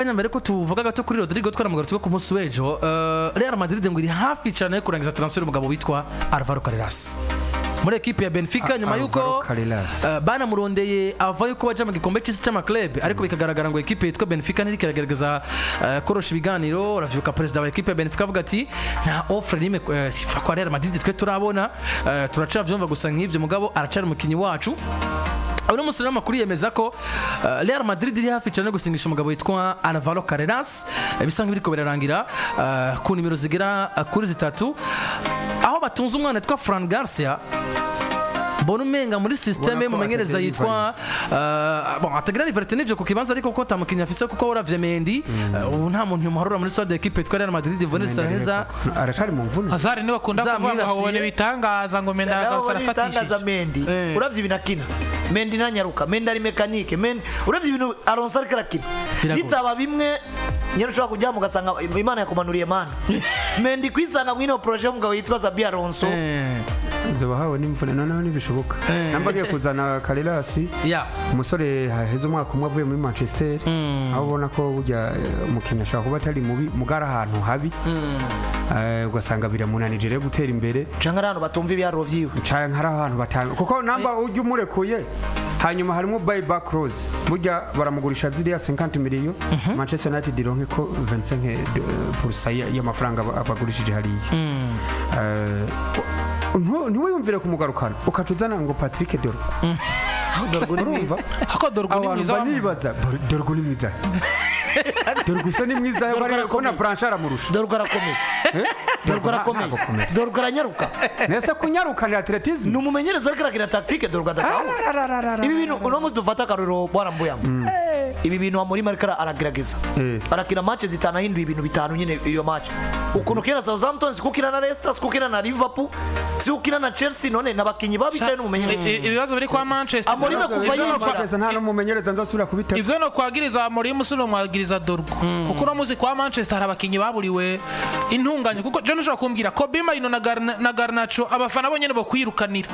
Mbere ko tuvuga gato kuri Rodrigo, twaramugarutse ko ku munsi w'ejo, Real Madrid ngo iri hafi cyane yo kurangiza transfer umugabo witwa Alvaro Carreras muri ekipe ya Benfica, nyuma yuko Alvaro Carreras. Banamurondeye ava yuko baja mu gikombe cy'isi c'ama club, ariko bikagaragara ngo ekipe yitwa Benfica ntiriko iragerageza korosha ibiganiro. Uravyuka perezida wa ekipe ya Benfica avuga ati nta offre nimwe iva kwa Real Madrid twe turabona, turacavyumva gusa nk'ivyo, mugabo aracari umukinyi wacu. Uno munsi rero amakuru yemeza ko Real Madrid iri hafi cyane gusinyisha umugabo witwa Alvaro Carreras, bisa nk'ibiriko birarangira ku nimero zigera kuri zitatu, aho batunze umwana witwa Fran Garcia. Mbona umenga muri système Ubona ko y'umumenyereza atagira yitwa bon, atagira rivalité n'ivyo ku kibanza, ariko kuko atamukinnyi afise, kuko uravye Mendy, ubu nta muntu yomuharura muri squad d'équipe yitwa Real Madrid. Ivunitse neza. Aracari mu mvune. Hazard niwe akunda kuvuga ngo Zamwibasiye. habone ibitangaza, ngo Mendy aragarutse, ibitangaza. arafatishije. Mendy, uravye ibintu akina, Mendy ntanyaruka, Mendy ari mécanique. Mendy, uravye ibintu Alonso ariko arakina, Biragoye. bitaba bimwe nyine ushobora kujya ugasanga Imana yakumanuriye mana. Mendy kwisanga mwino projet y'umugabo yitwa Xabi Alonso. Bahawe n'imvune, noneho ntibishoboka. Namba agiye kuzana Carreras, umusore haheze umwaka umwe avuye muri Manchester, aho ubona ko burya umukinnyi ashobora kuba atari mubi mugara ahantu habi, ugasanga biramunanije rero gutera imbere. Canke ari ahantu batumva ibiharuro vyiwe. Canke hari ahantu batanu, kuko namba ujya umurekuye, hanyuma harimo buy back clause, burya baramugurisha ziriya 50 miliyo, Manchester United ironke ko 25% y'amafaranga abagurishije hariya. Ntiwiyumvire kumugarukana ukaca uzana ngo Patrick Dorgu. Urumva? Ako Dorgu ni Abantu mwiza. Banibaza, Dorgu ni mwiza, Dorgu se ni mwiza? Ko na Blanchard amurusha. Dorgu arakomeye, Dorgu arakomeye. Ntabwo akomeye. Dorgu aranyaruka. Nese kunyarukanira athlétisme? Ni umumenyereza ariko arakina tactique Dorgu adatahura. Ibi bintu uno munsi dufata akarorero, bwana Mbuyamba, ibi bintu Amurima ariko aragerageza, arakina match zitanu ahinduye ibintu bitanu nyine. Iyo match ukuntu ukina Southampton, si kukina na Leicester, si kukina na Liverpool, si kukina na Chelsea. None n'abakinyi babicaye n'umumenyereza. Ibibazo biri kwa Manchester. Amurima kuva yinjira. Manchester nta n'umumenyereza nzosubira kubitega. Ivyo no kwagiriza Amorim, si no mwagiriza Dorgu, kuko uno muzi kwa Manchester hari abakinyi baburiwe intunganye, kuko je ntushobora kumbwira Kobbie Mainoo na Garnacho, abafana bo nyene bo kwirukanira.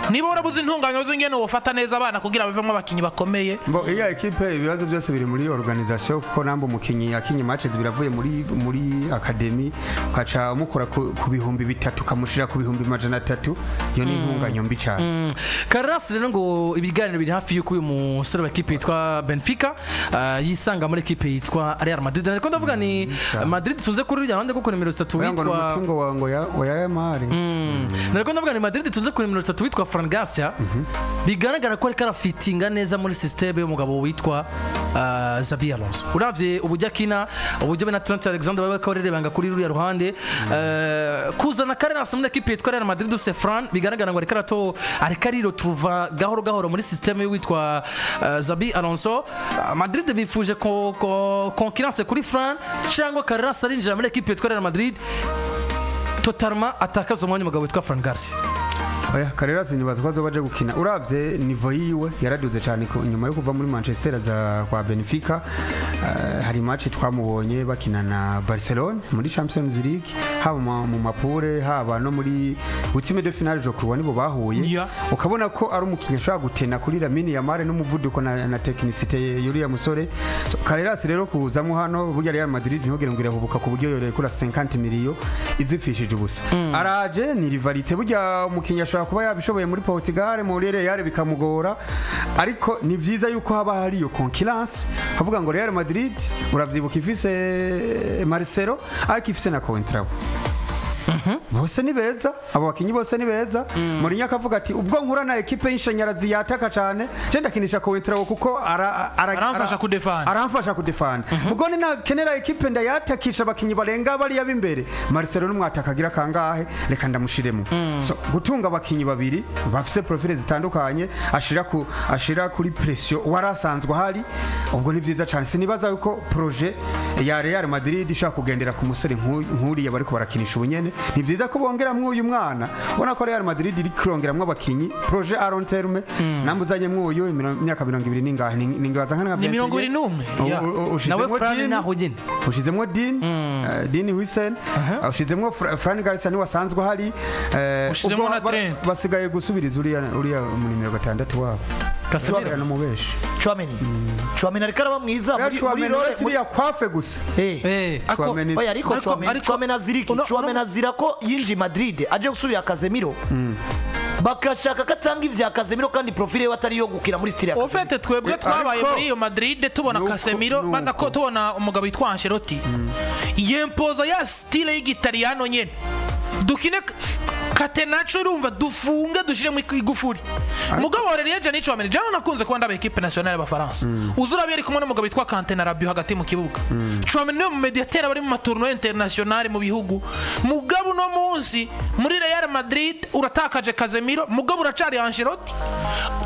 Niba warabuze intunganyo z'ingene wofata neza abana kugira bavemo abakinyi bakomeye. Bo iya ekipe, ibibazo byose biri muri organisation, kuko namba umukinyi yakinye match zibiravuye muri academy, ukaca umukora ku 3000 ukamushira ku 300,000, iyo ni intunganyo mbi cyane. Carreras rero ngo ibiganiro biri hafi y'uko uyu musore wa ekipe yitwa Benfica yisanga muri ekipe yitwa Real Madrid. Ariko ndavuga ni Madrid tuze kuri ruriya ruhande, kuko nimero zitatu Oya, ngo ni witwa umutungo wa ngo ya wa Yamal. Nariko ndavuga ni Madrid tuze kuri nimero zitatu witwa Fran Garcia, bigaragara ko ariko arafitinga neza muri système y'umugabo witwa Xabi Alonso. Uravye uburyo akina, uburyo be na Trent Alexander baba bariko barerebanga kuri ruriya ruhande, kuzana Carreras muri ekipe yitwa Real Madrid ufise Fran, bigaragara ngo ariko arato ariko ariretrouva gahoro gahoro muri système y'uwitwa Xabi Alonso. Madrid bifuje ko concurrence kuri Fran, cyangwa Carreras arinjira muri ekipe yitwa Real Madrid totalement atakaza umwanya umugabo witwa Fran Garcia. Oya, Carreras nibaza ko azoba aje gukina. Uravye niveau yiwe yaraduze cyane nyuma yo kuva muri Manchester aza kwa Benfica. Hari match twamubonye bakina na Barcelona muri Champions League, haba mu ma poules, haba no muri huitième de finale, je crois nibo bahuye. Ukabona ko ari umukinnyi ashobora gutena kuri Lamine Yamal n'umuvuduko na technicité y'uriya musore. So, Carreras rero kuzamo hano, burya Real Madrid ntugire ngo irahubuka ku buryo yorekura 50 miliyo izipfishije ubusa. Araje ni rivalité, burya umukinnyi ashobora kuba yabishoboye muri Portugal, muri Real bikamugora, ariko ni vyiza yuko haba hari iyo concurrence. Havuga ngo Real Madrid uravyibuka ifise Marcelo, ariko ifise na Coentrao, bose ni beza, abo bakinyi bose ni beza. Mourinho akavuga ati ubwo nkura na ekipe y'ishanyarazi yataka cyane, je ndakinisha Coentrao kuko Aramfasha kudefanda. Aramfasha kudefanda. Ubwo ni nakenera ekipe ndayatakisha abakinyi barenga bariya b'imbere, Marcelo n'umwataka agira kangahe, reka ndamushiremo. So gutunga abakinyi babiri bafise profile zitandukanye, ashira kuri pression warasanzwe ahari, ubwo ni vyiza cyane. Sinibaza yuko projet ya Real Madrid ishobora kugendera ku musore nk'uriya bariko barakinisha ubunyene. Ni vyiza ko bongeramwo uyu mwana, ubona ko Real Madrid iri kurongeramwo abakinyi, projet à long terme. Nambuzanye mwuyu imyaka 20 ningahe? Ningabaza nka Ni 21, ya. Nawe ushizemwo Fran Dean, naho nyine. ushizemwo Dean, Dean Huijsen, ushizemwo Fran Garcia ni wasanzwe hari, Ushizemwo ubwo na Trent. basigaye gusubiriza uriya mu nimero gatandatu wabo. Casemiro. N'umubeshi. Tchouameni, Tchouameni ariko araba mwiza muri Tchouameni role uretse iriya coiffe gusa. Ako- Tchouameni- Oya, ariko Tchouameni, Tchouameni aziriki. Tchouameni azira ko yinjiye Madrid aje gusubira Casemiro, bakashaka ko atanga ivya Casemiro kandi profile ye atari yo gukina muri style ya Casemiro. Au fait, twebwe twabaye Ariko- muri iyo Madrid tubona Casemiro, nuko. banako tubona umugabo witwa Ancelotti yempoza ya style y'igitaliyano nyene, dukine catenaccio, urumva, dufunge, dushiremo igufuri. Mugabo Aurelien Tchouameni, Tchouameni jewe nakunze kuba ndaba équipe nationale y'Abafaransa, uza urabe yari kumwe n'umugabo witwa Kante na Rabiot hagati mu kibuga. Tchouameni niwe mu médiateur bari mu ma tournois international mu bihugu. Mugabo uno munsi muri Real Madrid uratakaje Casemiro, mugabo uracari Ancelotti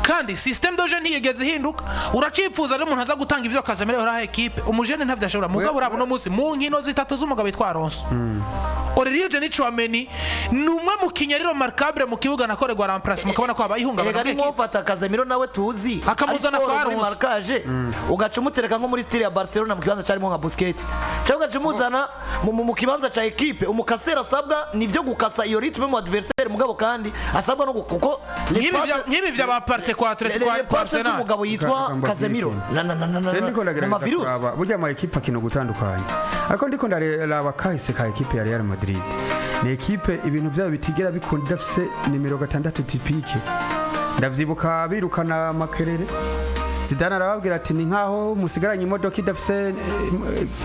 kandi système de jeu ntiyigeze ihinduka. Uracipfuza rero umuntu aza gutanga ivyo Casemiro yoraha équipe, umujene ntavyo ashobora. Mugabo uraba uno munsi mu nkino zitatu z'umugabo witwa Alonso, Aurelien Tchouameni ni umwe mu kinyariro remarquable mu kibuga, nakorerwa remplace mukabona ko habaye ihungabana Erega muri ni équipe. nk'ufata Casemiro nawe tuzi Akamuzana ari kwa fort muri Alonso. marquage, ugaca umutereka nko muri style ya Barcelona mu kibanza cyarimo nka Busquets, cyangwa ugaca umuzana mu kibanza cya équipe. Umukasera asabwa nivyo gukasa iyo rythme mu adversaire, mugabo kandi asabwa no kuko les Nk'ibi vya ba Partey kwa Atletico, les kwa passes Arsenal. z'umugabo yitwa Reka Casemiro mbabwire. na Rero ndiko na ndagerageza mavirus. kuraba burya ama ekipe akina gutandukanye, ariko ndiko ndaraba kahise ka ekipe ya Real Madrid, ni ekipe ibintu byayo bitigera bikunda idafise nimero 6 typique. Ndavyibuka birukana Makelele, Zidane arababwira ati: "Ni nkaho musigaranye imodoka idafise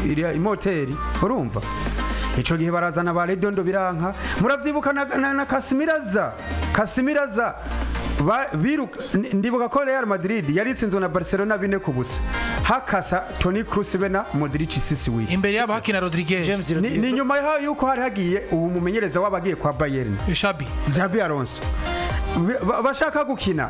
iriya imoteri." Urumva ico gihe barazana ba Redondo, biranka. Muravyibuka na Casemiro, Casemiro ndibuka ko Real Madrid yari itsinzwe na Barcelona 4-0, hakasa Toni Kroos be na Modric sisi wiki. Imbere yabo hakina Rodriguez. James Ni, Rodriguez. ni nyuma yuko hari hagiye ubu mumenyereza w'abagiye kwa Bayern, Xabi. Xabi Alonso. Bashaka gukina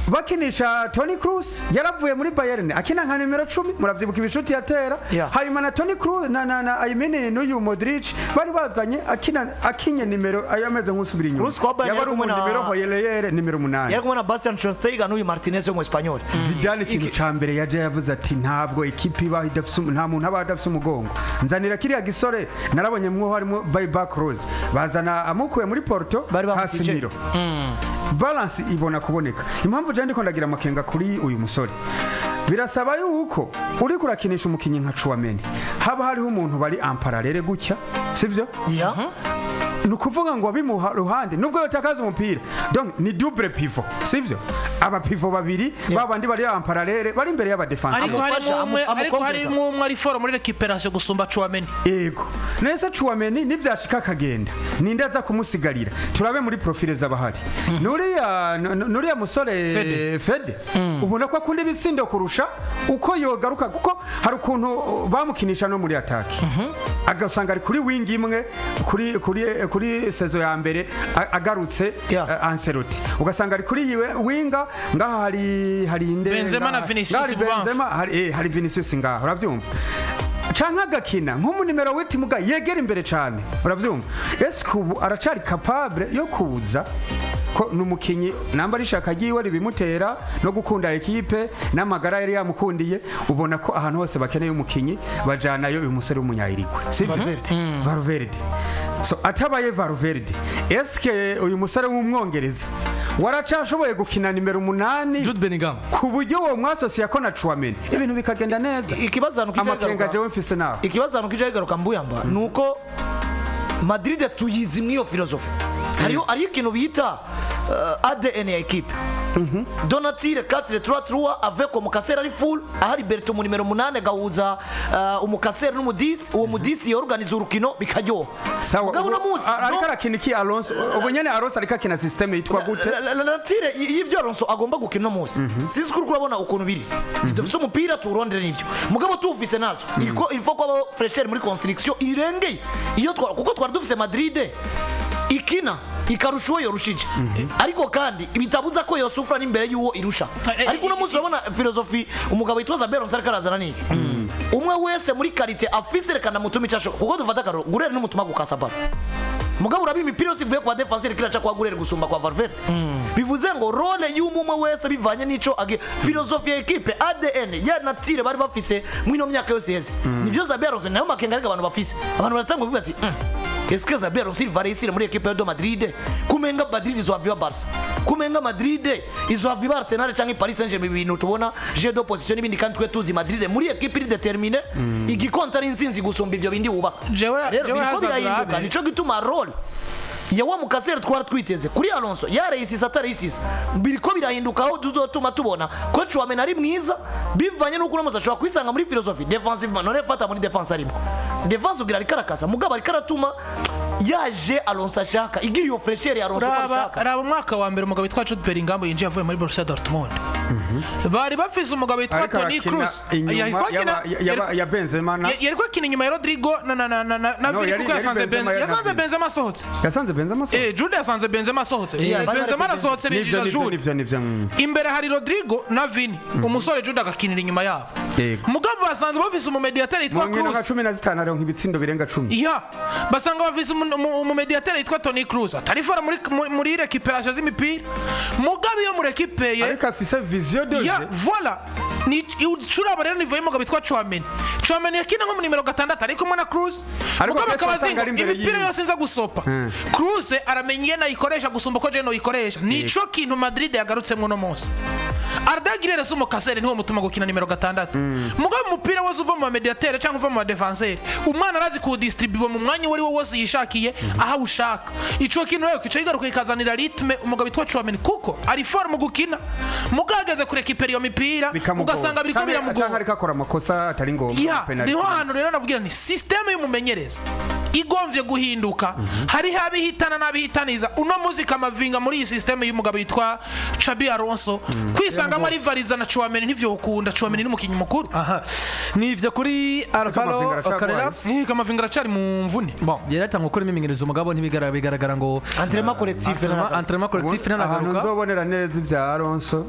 bakinisha Toni Kroos yaravuye muri Bayern akina nka nimero 10, muravyibuka ibishuti yatera. Hanyuma na Toni Kroos na I mean n'uyu Modric bari bazanye akina, akinye nimero ayo ameze nk'usubira inyuma. Kroos kwa Bayern Yaba ari yari kumwe nimero Hoyeleyere nimero 8. Yari kumwe na Bastian Schweinsteiger n'uyu Martinez wo mu Espanyol. Zidane ikintu ca mbere yaje yavuze ati: "Ntabwo ekipi ibaho idafise nta muntu aba adafise umugongo, nzanira kiriya gisore." Narabonye mwo harimo buyback Rose, bazana amukuye muri Porto. Bari bamutije. Casemiro, balance ibona kuboneka. Impamvu je ndiko ndagira amakenga kuri uyu musore, birasaba yuko uri kurakinisha umukinyi nka Tchouameni haba hariho umuntu bari en parallèle gutya, sivyo? Yeah. Ni ukuvuga ngo bimuha ruhande nubwo yotakaza umupira, donc ni double pivot, sivyo? Aba pivot babiri babandi bari en parallèle, bari imbere y'abadefense. Ariko Amufasha, harimo umwe ariko amukompleta. harimo umwe ari fort muri récupération gusumba Tchouameni. Ego, nese Tchouameni nivyashika akagenda, ninde aza kumusigarira? Turabe muri profile z'abahari, nuriya musore Fede. Fede, ubona ko akunda ibitsindo kurusha uko yogaruka, kuko hari ukuntu bamukinisha no muri attaque agasanga ari kuri wing imwe kuri saison ya mbere agarutse. Ancelotti ugasanga ari kuri yiwe winga ngaha, hari inde? Benzema na Ngaha. Vinicius Ngaha hari ibubamfu. Benzema, hari Vinicius ngaha, uravyumva, canke agakina nk'umunimero w'itimuga yegera imbere cane, uravyumva. Ese ubu aracari capable yo kuza ko numukinyi namba ari ishaka ryiwe ribimutera no gukunda ekipe n'amagara yari yamukundiye? Ubona ko ahantu hose bakeneye umukinyi bajanayo uyu musore w'umunyayirigwe, sivyo? Valverde. Valverde. So atabaye Valverde, eske uyu musore w'umwongereza waracashoboye gukina nimero 8 Jude Bellingham? ku buryo uwo mwasosiye ko na Tchouameni ibintu bikagenda neza? Ikibazo ahantu kija Amakenga kigaruka, jewe mfise nawe. ikibazo ahantu kija kigaruka, mbuyamba, ni uko Madrid tuyizi mw'iyo filozofi. Hariho ikintu bita ADN ya équipe. Donatire 4-3-3 avec umukasera ari full, ahari Berto mu nimero 8, gahuza umukasera n'umudisi, uwo mudisi yorganiza urukino bikaryoha. Sawa. Mugabo uno munsi Ariko arakina iki Alonso? Ubu nyene Alonso ariko akina système yitwa gute? La nature y'ibyo Alonso agomba gukina uno munsi, sinzi ko uriko urabona ukuntu biri. Dufise umupira tuwurondere n'ivyo, mugabo tuwufise natwo il faut ko habaho fraîcheur muri construction irengeye iyo kuko twari dufise Madrid ikina ikarusha uwo yorushije, ariko kandi bitabuza ko yosufra n'imbere y'uwo irusha. Ariko uno munsi urabona filozofi umugabo yitwa Xabi Alonso ariko arazana niki: umwe wese muri qualité afise, reka ndamutuma icyo ashobora. Kuko dufata akarorero, Gurere n'umutuma gukasa ballon, mugabo uraba imipira yose ivuye kwa défenseur kiraca kwa Gurere gusumba kwa Valverde. Bivuze ngo rôle y'umwe wese bivanye n'ico agi philosophie ya équipe, ADN ya nature bari bafise mwino myaka yose iheze, nivyo Xabi Alonso nayo makenga. Ariko abantu bafise, abantu baratanga kuvuga ati: "Est-ce que Xabi Alonso il va réussir muri équipe ya de Madrid?" Ku Kumenga Madrid izohava iba Barca, kumenga Madrid izohava iba Arsenal canke Paris Saint-Germain. Ibintu tubona jeu de position n'ibindi, kandi twe tuzi Madrid muri équipe iri déterminée, igikonta ari intsinzi gusumba ivyo bindi wubaka. Jewe Rero biriko Hazard birahinduka. urabe. Nico gituma rôle ya wa mukaseri twari twiteze kuri Alonso yareyisisa atareyisisa, biriko birahinduka, aho tuzotuma tubona ko Tchouameni ari mwiza bivanye n'uko uno munsi ashobora kwisanga muri philosophie défensive. None fata muri défense, arimo défense ugira ariko arakasa, mugabo ariko aratuma yaje Alonso ashaka igira iyo fraîcheur ya Alonso uko Raba, abishaka. raba umwaka wa mbere umugabo witwa Jude Bellingham yinjiye avuye muri Borussia Dortmund, bari bafise umugabo witwa Ariko Toni arakina Kroos. inyuma Yariko ya Benzema na yariko akina inyuma ya Rodrigo na No, Vini, kuko yari yasanze Benzema, Benzema yari na yasanze Vini. Benzema asohotse. Yasanze Benzema asohotse. Jude yasanze Benzema asohotse. Bari Benzema bari arasohotse, Nivyo, binjiza nivyo, Jude. nivyo. Imbere hari Rodrigo na Vini, umusore Jude agakinira inyuma yabo. Mugabo basanze bafise umumediateri Mu yitwa nkino nka Kroos. 15 aronka ibitsindo birenga 10. Ya, basanga bafise umumediateri yitwa Toni Kroos atari fort muri récupération z'imipira, mugabo iyo murekipeye Ariko afise vision de ya jeu. Voilà, ni ucuraba rero niveau y'umugabo witwa Tchouameni. Tchouameni yakina nko mu nimero 6 ariko kumwe na Kroos. Ariko Mugabo kenshi akaba wasanga azi ngo ari imbere imipira yiwe. yose nza gusopa, Kroos aramenya ingene ayikoresha gusumba uko je noyikoresha. Nico kintu Madrid yagarutsemo uno munsi. Arda Güler si umukasere, niwo mutuma gukina nimero 6, mugabo umupira wose uva mu bamediatere cyangwa uva mu badefenseri, umwana arazi kuwudistribuwa mu mwanya uwo ari wo wose yishakiye, aho awushaka. Ico kintu rero kica kigaruka kikazanira rythme umugabo witwa Tchouameni, kuko ari fort mu gukina, mugabo ageze kurekipera iyo mipira Bikamugora. ugasanga biriko Canke biramugora. ariko akora amakosa atari ngombwa, Ya, penalty. niho hantu rero nabwira ni système y'umumenyereza igomvye guhinduka, hariho abihitana n'abihitaniza. Uno munsi Kamavinga muri iyi système y'umugabo yitwa Xabi Alonso kwisangamo ari Variza na Tchouameni ntivyo ukunda. Tchouameni ni umukinyi mukuru. Aha, nivyo kuri Kamavinga Alvaro aracagwaye. Carreras. Kamavinga aracari mu mvune. Bon, yari yatanguye gukora imyimenyerezo, mugabo bigaragara ngo Entraînement collectif. Entraînement collectif Ahantu ntanagaruka. nzobonera neza ibya Alonso,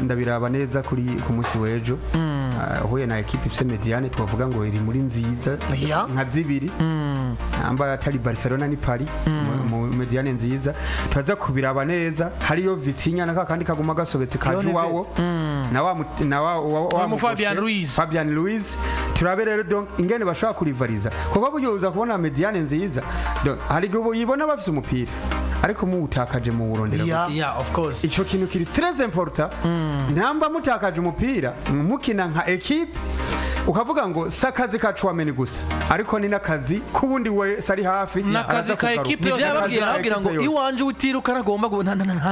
ndabiraba neza kuri ku munsi w'ejo. Uhuye na équipe ifise médiane twavuga ngo iri muri nziza nka zibiri, namba atari Barcelona ni Paris, mu médiane nziza turaza kubiraba neza. Hariyo Vitinha na kakandi kaguma gasobetse ka João Joao na wa na wa mu Fabian Ruiz. Fabian Ruiz. Turabe rero donc ingene bashobora kurivariza, kuko buryo uza kubona médiane nziza. Donc hari igihe ubu yibona bafise umupira, ariko muwutakaje muwurondera. Yeah, of course. Ico kintu kiri très important. Namba mutakaje umupira mukina nka équipe, ukavuga ngo si akazi ka Tchouameni gusa, ariko ni n'akazi k'uwundi wese ari hafi N'akazi araza ka kugaruka. équipe yose. Nivyo yababwira, Akazi ka arababwira ngo équipe yose. iwanje utiruka ntagomba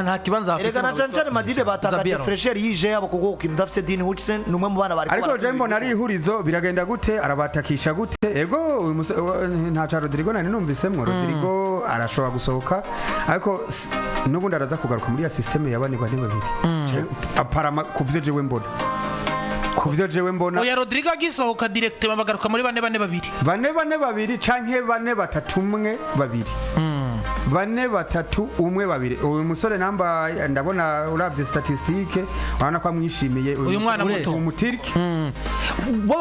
nta kibanza hafise. Erega na cane cane Madrid batakaje Xabi Alonso. fraîcheur yije yabo, kuko ukina udafise Dean Huijsen ni umwe mu bana bari. Ariko je mbona ari ihurizo, biragenda gute, arabatakisha gute? Ego, uyu nta ca Rodrigo nari numvisemwo. Rodrigo arashobora gusohoka, ariko n'ubundi araza kugaruka muri ya système ya bane bane babiri. Aparama kuvyo jewe mbona, kuvyo jewe mbona. Oya, Rodrigo agisohoka directement bagaruka muri bane bane babiri. Bane bane babiri canke bane batatu umwe babiri, bane batatu umwe babiri. Uyu musore namba ndabona uravye statistique urabona ko amwishimiye. Uyu mwana muto. Umutiriki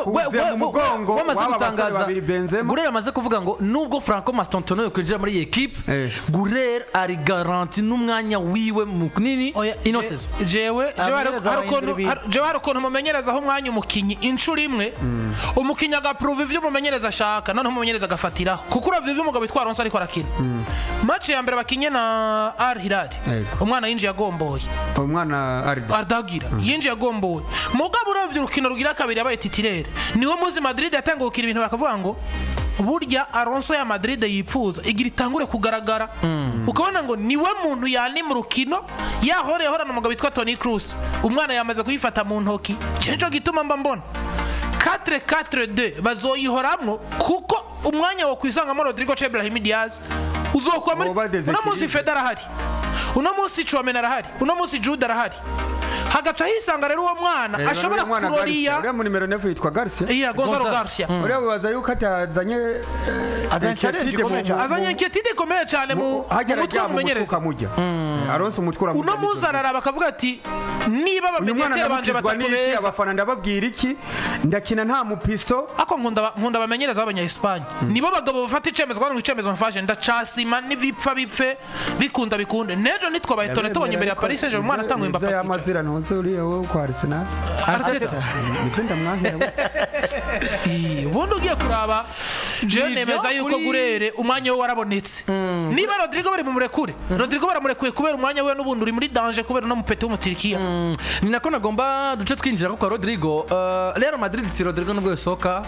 Uze mu mugongo Wamaze w'aba basore gutangaza babiri Benzema. Guler amaze kuvuga ngo nubwo Franco Mastantuono yokwinjira muri iyi équipe, Guler ari garanti n'umwanya wiwe munini Oya, ino saison. Jewe Amenyereza hari ukuntu abahindura ibintu. jewe hari ukuntu umumenyereza aho umwanya umukinyi inshuro imwe, umukinyi agaprova ivyo umumenyereza ashaka, noneho umumenyereza agafatiraho, kuko uravye ivyo umugabo witwa Alonso ariko arakina. Match ya mbere bakinye na Al Hilal, umwana yinjiye agomboye. Umwana Arda. Ardagira yinjiye agomboye, mugabo uravye urukino rugira kabiri yabaye titulaire, niwo muzi Madrid yatanguye gukina ibintu bakavuga ngo burya Alonso ya Madrid yipfuza igira itangure kugaragara, ukabona ngo niwe muntu yani mu rukino yahoreye ahorana umugabo witwa Toni Kroos, umwana yamaze kuyifata mu ntoki. Iki nico gituma mba mbona 4-4-2 bazoyihoramwo, kuko umwanya wo kwisangamo Rodrigo ca Ibrahim Diaz uzokuba muri Woba uno munsi. déséquilibre. Fede arahari uno munsi, Tchouameni arahari uno munsi, Jude arahari, hagaca hisanga rero uwo mwana ashobora Uriya mwana Garcia, kuroriya. uriya mu nimero 9 yitwa Garcia. Iya, Gonzalo Gonzalo. Garcia. Uriya bubaza yuko atazanye Azanye challenge inquiétude ikomeye cyane. Azanye inquiétude ikomeye cyane mu hagera mutwe ajya mu mutwe w'umumenyereza. ukamujya Alonso umutwe uramujya. Uno munsi araraba akavuga ati niba Uyu mwana abamediateri banje ndamukizwa batatu n'iki? beza. Abafana ndababwira iki? Ndakina nta mupisto. Ako nkunda abamenyereza b'abanya-Espagne, nibo bagabo bafata icemezo kandi ngo icemezo mfashe ndacasima, n'ibipfa bipfe, bikunda bikunde. Nejo nitwabaye tone tubonye imbere ya Paris Saint-Germain umwana atanguye Nibyo Mbappe akicara. yamazira ntunze uriya wo kwa Arsenal. Arteta. Nibyo ndamwankera. Ubundi ugiye kuraba Jewe Nivyo nemeza yuko Gurere umwanya we warabonetse. Niba Rodrigo bari bumurekure, Rodrigo baramurekuye kubera umwanya we n'ubundi uri muri danger kubera uno mupeti w'umutirikiya. Ni nako nagomba duce twinjira ko kwa Rodrigo. Real Madrid si Rodrigo nubwo yosohoka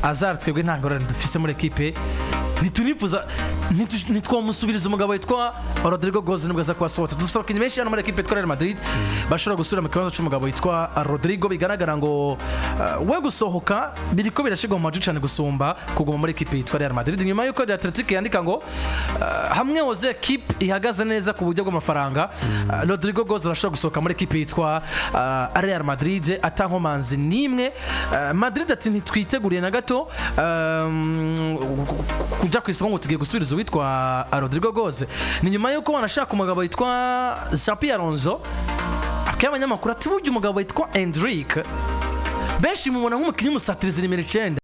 azar, twebwe nta ngorane dufise muri ekipe, ntitunifuza, ntitwamusubiriza umugabo witwa Rodrigo Goes nubwo aza kuba asohotse. Dufite abakinnyi benshi hano muri ekipe yitwa Real Madrid bashobora gusubira mu kibanza cy'umugabo witwa Rodrigo. Bigaragara ngo we gusohoka biriko birashirwa mu majwi cyane gusumba kuguma muri ekipe yitwa Real Madrid, nyuma y'uko The Athletic yandika ngo hamwe hoze ekipe ihagaze neza ku buryo bw'amafaranga, Rodrigo Goes arashobora gusohoka muri ekipe yitwa Real Madrid atankomanzi n'imwe. Madrid ati ntitwiteguriye na gato kuja ku isoko ngo tugiye gusubiriza uwitwa Rodrigo Goes. Ni nyuma y'uko wanashaka umugabo witwa Xabi Alonso abwiye abanyamakuru ati burya umugabo witwa Endrick benshi mubona nk'umukinnyi w'umusatirizi nimero 9.